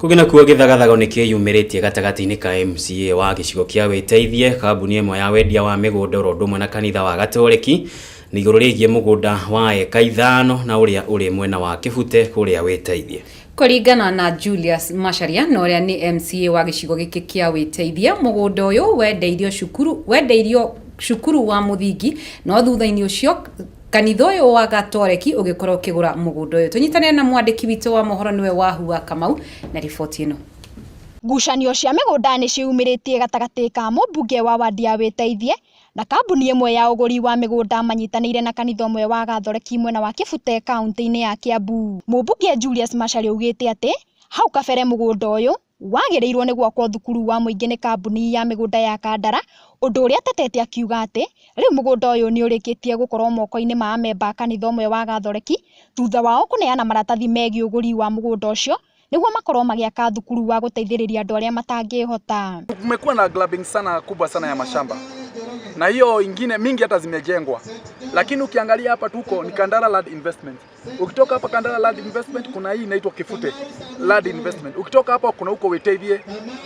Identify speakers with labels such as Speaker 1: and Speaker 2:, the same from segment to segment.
Speaker 1: Kũngĩ nakuo, gĩthagathago nĩ kĩyumĩrĩtie gatagatĩ-inĩ ka MCA wa gĩcigo kĩa Wĩteithie, kambuni ĩmwe ya wendia wa mĩgũnda, oro ũndũ ũmwe na kanitha wa Gatoreki nĩ igũrũ rĩgiĩ mũgũnda wa eka 5 na ũrĩa ũrĩ mwena wa Kĩbute kũrĩa Wĩteithie.
Speaker 2: Kũringana na Julius Macharia na ũrĩa nĩ MCA wa gĩcigo gĩkĩ kĩa Wĩteithie, mũgũnda ũyũ wendeirio cukuru wa mũthingi, no thutha-inĩ ũcio kanitha ũyũ wa Gatoreki ũgĩkorwo ũkĩgũra mũgũnda ũyũ. Tũnyitanĩre na mwandĩki witũ wa mohoro, nĩwe Wahu wa Kamau, na riboti ĩno.
Speaker 3: Ngucanio cia mĩgũnda nĩ ciumĩrĩtie gatagatĩ ka mũmbunge wa wandi ya Wĩteithie na kambuni ĩmwe ya ũgũri wa mĩgũnda manyitanĩire na kanitha ũmwe wa Gathoreki mwena wa Kĩbute, kaunti-inĩ ya Kiambu. Mũmbunge Julius Macharia augĩte atĩ hau kabere mũgũnda ũyũ wagĩrĩirwo nĩ gwakwo thukuru wa mũingĩ nĩ kambuni ya mĩgũnda ya Kandara, ũndũ ũrĩa atetete akiuga atĩ rĩu mũgũnda ũyũ nĩ ũrĩkĩtie gũkorwo moko-inĩ ma amemba a kanitha ũmwe wa Gathoreki thutha wao kũneana maratathi megiĩ ũgũri wa mũgũnda ũcio nĩguo makorwo magĩaka thukuru wa gũteithĩrĩria andũ arĩa matangĩhota.
Speaker 4: Kumekuwa na grabbing sana kubwa sana ya mashamba na hiyo ingine mingi hata zimejengwa, lakini ukiangalia hapa tuko ni Kandara Land Investment. Ukitoka hapa Kandara Land Investment, kuna hii inaitwa Kifute Land Investment. Ukitoka hapa kuna huko Wetethie,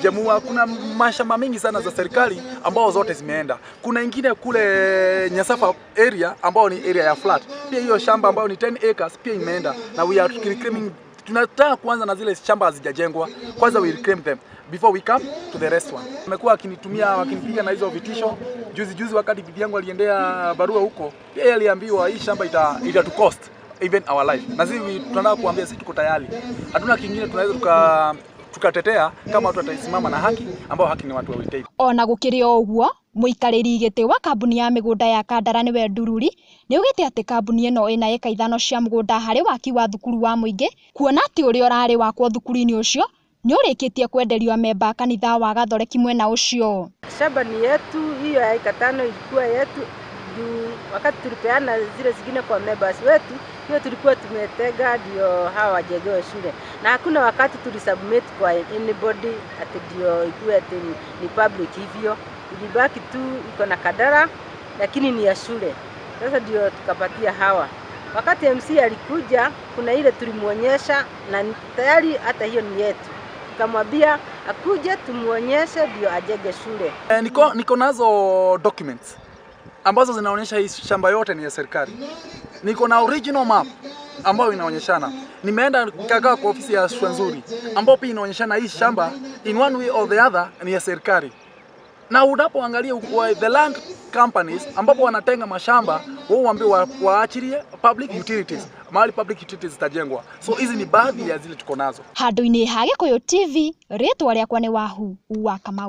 Speaker 4: Jamua, kuna mashamba mingi sana za serikali ambao zote zimeenda. Kuna ingine kule Nyasafa area ambao ni area ya flat, pia hiyo shamba ambayo ni 10 acres pia imeenda, na we are reclaiming. Tunataka kuanza na zile shamba hazijajengwa kwanza, we reclaim them before we come to the rest one. Wamekuwa wakinitumia, wakinipiga na hizo vitisho. Juzi juzi wakati bibi yangu aliendea barua huko, yeye aliambiwa hii shamba ita tu cost even our life, na sisi tunataka kuambia sisi tuko tayari, hatuna kingine tunaweza tukatetea kama watu wataisimama na haki, ambao haki ni watu wa Witeithie.
Speaker 3: Ona gũkĩrĩ o ũguo, mũikarĩri gĩtĩ wa kambuni ya mĩgũnda ya Kandara, nĩwe Ndururi, nĩ augĩte atĩ kambuni ĩno ĩna ĩka 5 cia mũgũnda harĩ waki wa thukuru wa mũingĩ, kuona atĩ ũrĩa ũrarĩ wakwo thukuru-inĩ ũcio nĩ ũrĩkĩtie kwenderio amemba a kanitha wa Gathoreki mwena ũcio.
Speaker 5: Shamba ni yetu, hiyo ya eka 5 ilikuwa yetu juu wakati tulipeana zile zingine kwa members wetu, hiyo tulikuwa tumetega ndio hawa wajengewe shule, na hakuna wakati tulisubmit kwa anybody ati ndio ikuwe ati ni public hivyo. Ilibaki tu iko na Kandara, lakini ni ya shule. Sasa ndio tukapatia hawa. Wakati MC alikuja, kuna ile tulimuonyesha na tayari hata hiyo ni yetu, tukamwambia akuje tumuonyeshe ndio ajenge shule.
Speaker 4: Niko nazo documents ambazo zinaonyesha hii shamba yote ni ya serikali. Niko na original map ambayo inaonyeshana. Nimeenda nikakaa kwa ofisi ya Shwenzuri ambayo pia inaonyeshana hii shamba in one way or the other ni ya serikali. Na unapoangalia the land companies ambapo wanatenga mashamba, wao waambiwe waachilie public utilities, mahali public utilities zitajengwa. So hizi ni baadhi ya zile tuko nazo.
Speaker 3: Handũ-inĩ ha Gĩkũyũ TV, rĩtwa rĩakwa nĩ Wahu wa Kamau.